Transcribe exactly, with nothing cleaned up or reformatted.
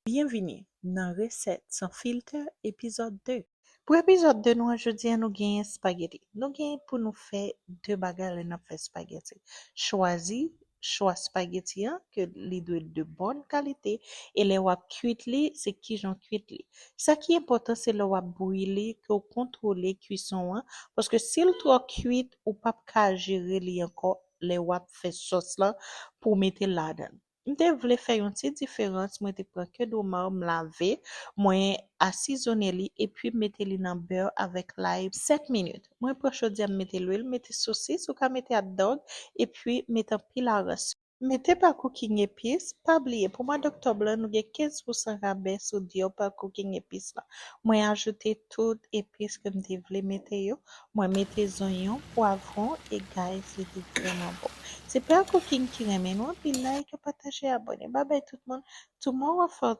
Byenvini nan Resèt San Filtè, epizòd de. Pou epizòd de nou an, jodi a, nou genyen espageti. Nou genyen pou nou fè de bagay lè n ap fè espageti. Chwazi chwa espageti an, ke li dwe de bòn kalite, e lè w ap kuit li, se kijan w kuit li. Sa ki enpòtan, se lè w ap bouyi li, ke w kontwole kuison an, paske si l twò kuit, ou p ap ka jere li ankò lè w ap fè sòs lan pou w mete ladan l. M te vle fè yon ti diferans, mwen te pran ke doma, m lave, mwen asizone li, epi m mete li nan bè avèk lay sèt minit. Mwen pran chodyè, m mete lwil, mete sosis, ou ka mete hot dog, epi mete anpil arans. Mete pa cooking epis, pa bliye, pou mwa doktòb lan, nou gen kenz pousan rabè sou Dior pa cooking epis lan. Mwen ajoute tout epis ke m te vle mete yo. Mwen mete zonyon, pwavwon, e guys, li te vrèman bon. Se pa cooking ki renmen nou anpil, like, pataje, abòne. Babay tout moun. Tomorrow for